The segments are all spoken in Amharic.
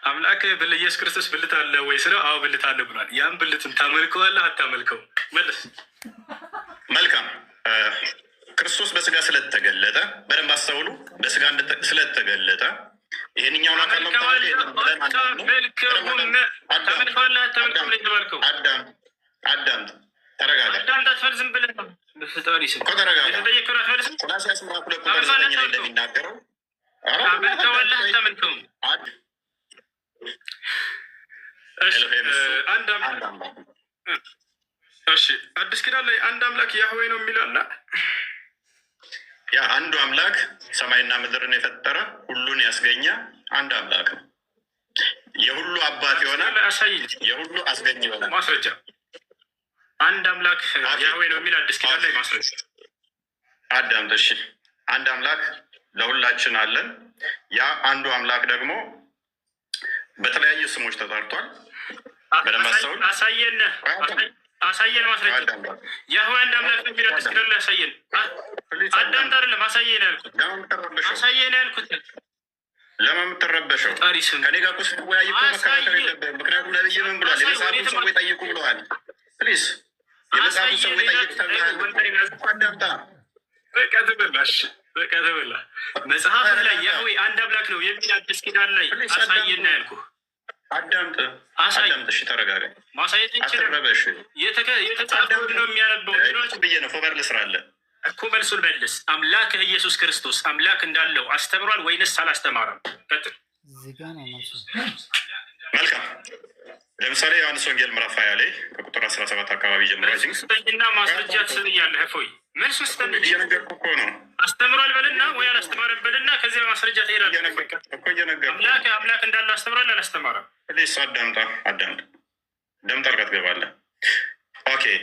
አምላክ ኢየሱስ ክርስቶስ ብልት አለ ወይ ስለው አዎ ብልት አለ ብሏል። ያን ብልትን ታመልከዋለህ አታመልከው? መልስ። መልካም። ክርስቶስ በስጋ ስለተገለጠ፣ በደንብ አስተውሉ። በስጋ ስለተገለጠ ይህንኛውን አካል ነው ብለን አታመልከውም። ታመልከዋለህ አታመልከውም ነው የተባልከው። አዳም፣ አዳም፣ ተረጋጋ። አዳም አትበል፣ ዝም ብለህ በፈጣሪ ስም እኮ ተረጋጋ። የተጠየቅከውን አትመልስም። ቆላስይስ ምዕራፍ 2 ቁጥር 9 ላይ እንደሚናገረው ታመልከዋለህ አታመልከውም? እሺ፣ አንድ አምላክ። እሺ፣ አዲስ ኪዳን ላይ አንድ አምላክ ያህዌ ነው የሚለው አለ። ያ አንዱ አምላክ ሰማይና ምድርን የፈጠረ፣ ሁሉን ያስገኘ አንድ አምላክ ነው። የሁሉ አባት የሆነ አሳይኝ የሁሉ አስገኝ የሆነ። ማስረጃ። አንድ አምላክ ያህዌ ነው የሚል አዲስ ኪዳን ላይ ማስረጃ። አዳምጥ። እሺ፣ አንድ አምላክ ለሁላችን አለን። ያ አንዱ አምላክ ደግሞ በተለያዩ ስሞች ተጠርቷል። በደንብ አስተውል። አሳየን፣ አሳየን ማስረጃ። ያህዌ አንድ አምላክ ነው የሚል አዲስ ኪዳን ላይ አሳየን። አዳምጥ፣ አይደለም አሳየን ያልኩት። ለምን የምትረበሸው? አሳየን ያልኩት። ለምን የምትረበሸው? ፈጣሪ ስም ከኔ ጋር እኮ ስትወያይ እኮ መከራከር የለብህም። ምክንያቱም ነብይ ምን ብሏል? የመጽሐፉን ሰዎች ጠይቁ ብለዋል። Please፣ የመጽሐፉን ሰዎች ጠይቁ ተብለሃል እኮ። አዳምጣ። በቃ ተበላሽ፣ በቃ ተበላ። መጽሐፍ ላይ ያህዌ አንድ አምላክ ነው የሚል አዲስ ኪዳን ላይ አሳየና ያልኩህ። አዳምጥ፣ አሳይ። አዳምጥ። እሺ ተረጋጋ፣ ማሳየት እንችላለን። አትረበሽ። የተጻፈውን ነው የሚያነበው ብዬ ነው ፎበር ልስራለ እኮ። መልሱን መልስ። አምላክህ ኢየሱስ ክርስቶስ አምላክ እንዳለው አስተምሯል ወይንስ አላስተማረም? ቀጥል። እዚህ ጋ ነው መልሱ። መልካም። ለምሳሌ ዮሐንስ ወንጌል ምዕራፍ 20 ላይ ከቁጥር 17 አካባቢ ጀምሮ I think ስጠኝና ማስረጃ ትሰጠኛለህ። እፎይ፣ መልሱን ስጠኝ። እየነገርኩህ እኮ ነው። አስተምሯል በልና ወይ አላስተማረም በልና ከዚያ ማስረጃ ትሄዳለህ። እኮ እየነገርኩህ። አምላክ አምላክ እንዳለው አስተምሯል አላስተማረም? Please አዳምጣ፣ አዳምጥ። ደምጣ አድርገህ ትገባለህ። Okay፣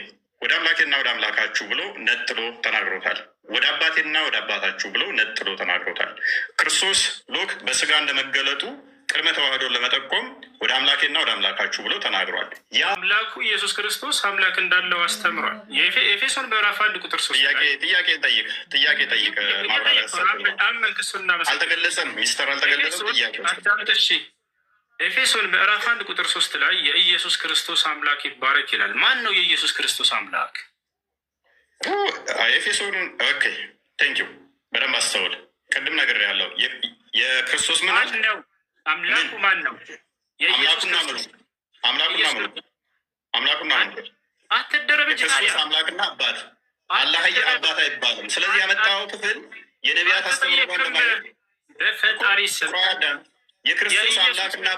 ወደ አምላኬና ወደ አምላካችሁ ብሎ ነጥሎ ተናግሮታል። ወደ አባቴና ወደ አባታችሁ ብሎ ነጥሎ ተናግሮታል። ክርስቶስ look በስጋ እንደመገለጡ ቅድመ ተዋህዶን ለመጠቆም ወደ አምላኬና ወደ አምላካችሁ ብሎ ተናግሯል። ያ አምላኩ ኢየሱስ ክርስቶስ አምላክ እንዳለው አስተምሯል። የኤፌሶን ምዕራፍ 1 ቁጥር 3 ጥያቄ ጥያቄ ጠይቅ፣ ጥያቄ ጠይቅ። ማብራሪያ ሰጥ አመንክ፣ እሱን እናመሰግናለን። አልተገለጸም፣ ሚስተር አልተገለጸም። ጥያቄ አዳምጥ እሺ። ኤፌሶን ምዕራፍ 1 ቁጥር 3 ላይ የኢየሱስ ክርስቶስ አምላክ ይባረክ ይላል። ማን ነው የኢየሱስ ክርስቶስ አምላክ? ኤፌሶን፣ okay, thank you። በደንብ አስተውል። ቅድም ነግሬሃለሁ። የክርስቶስ ምን ማን ነው አምላኩ? ማን ነው የኢየሱስ አምላኩና ምኑ ክርስቶስ? አምላኩና ምኑ አምላኩና ምኑ አትደረብ እንጂ የክርስቶስ ታዲያ። አምላክና አባት አላህ አባት አይባልም። ስለዚህ ያመጣው ክፍል የነቢያት አስተምህሮ አልተጠየቅም። ለማለት በፈጣሪ ስም የክርስቶስ አምላክና